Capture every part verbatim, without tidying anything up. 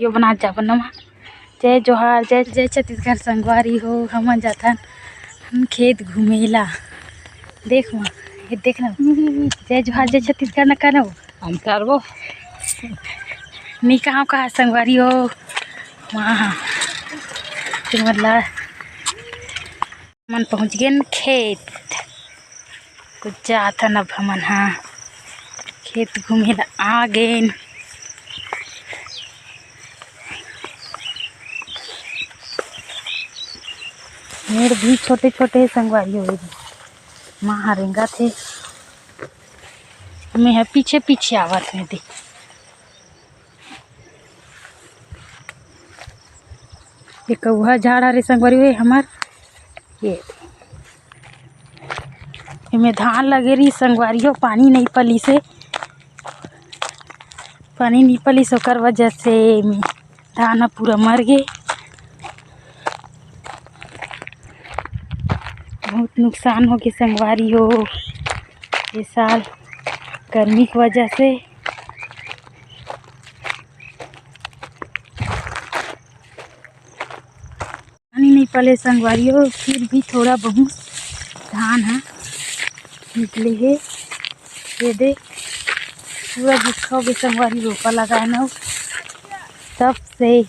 यो बना जा बनवा। जय जोहार, जय, जय छत्तीसगढ़ संगवारी हो, हमन जाथन हम खेत घूमेला। देख माँ, ये देख ना, जय जोहार, जय छत्तीसगढ़ न कहना हो। हम करबो। नी कहाँ कहाँ संगवारी हो, वहाँ तुमन ला मन पहुँच गेन खेत। कुछ जाथन अब हमन हा खेत घूमे ला आ गेन। मेड़ भी छोटे छोटे हे संगवारी हो, माँ हा रेंगत हे, मैं हा पीछे पीछे आवत हे। देख, ये कौहा झाड़ हरे संगवारी हो, ये हमर, ये एमे धान लगे रही संगवारी हो, पानी नहीं पलिस हे, पानी नहीं पलिस, ओकर वजह से एमे धान ह पूरा मर गे। बहुत नुकसान हो गे संगवारी हो, ये साल गर्मी के वजह से। पानी नहीं पले संगवारी हो, फिर भी थोड़ा बहुत धान ह निकले हे। ये दे, पूरा दिखा हो गे संगवारी, रोपा लगाए ना, तब से।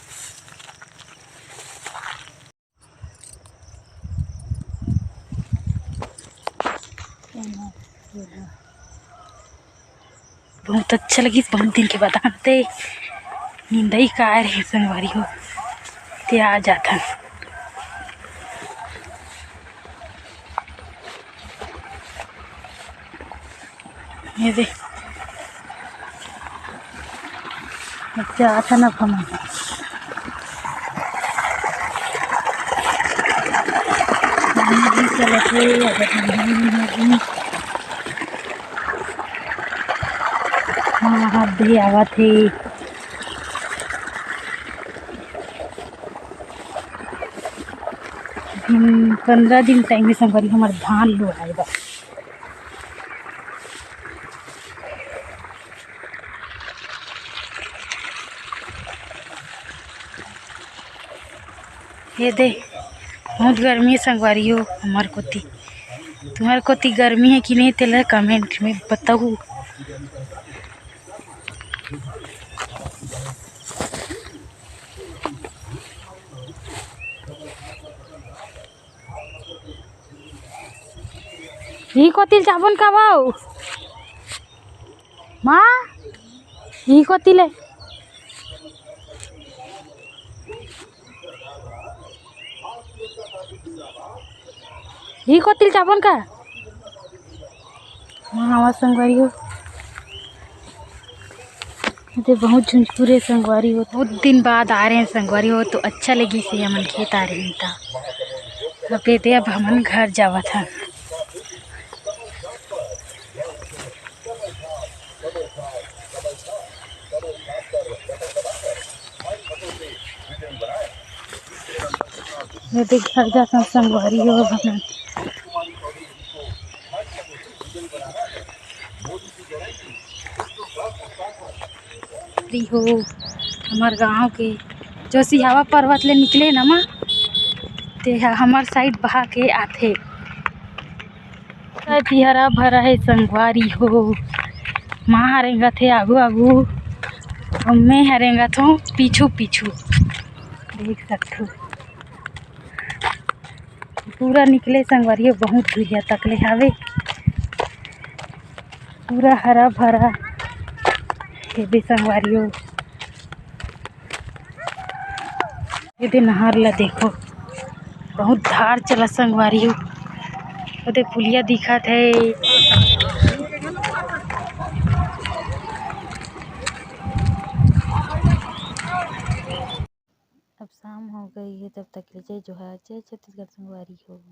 बहुत अच्छा लगिस, बहुत दिन के बाद आते निंदई का आए रहे संगवारी हो, ते आ जाथन। ये दे, बच्चा आता ना फमा। चलत हे, अगर हम नहीं होगी। हाँ, हाथ दे आवत हे। दिन, पंद्रह दिन टाइम हे संगवारी, हमर धान लुआए बर। ये दे, बहुत गर्मी हे संगवारी हो हमर कोती। तुम्हर कोती गर्मी हे कि नहीं, तेला comment में बताहू। ई कोती ले जाबोन का बाऊ? माँ, ई कोती ले। ई कोती ले जाबोन का? हाँ, आवा संगवारी हो। ये दे बहुत झुंझपुरे संगवारी हो, बहुत दिन बाद आ रहे हैं संगवारी हो, तो अच्छा लगिस हे हमन खेत आ रहे हैं ता। अब ये दे, अब हमन घर जावत हन। ये दे घर जाथन संगवारी हो, अब हमन री हो, हमर गांव के जो सिहावा पर्वत ले निकले न माँ, ते ह हमर side बहा के आथे। अति हरा भरा हे संगवारी हो, माँ ह रेंगत हे आगू आगू, अउ मैं ह रेंगत हों पीछू पीछू। देख सकथो, पूरा निकले संगवारी हो, बहुत दूरिया तक ले हावे, पूरा हरा भरा हेबे संगवारी हो। ये दे नहर ला देखो, बहुत धार चला संगवारी हो, ओदे पुलिया दिखत हे। अब शाम हो गई है, तब तक के लिए जय जोहार, जय छत्तीसगढ़ संगवारी हो।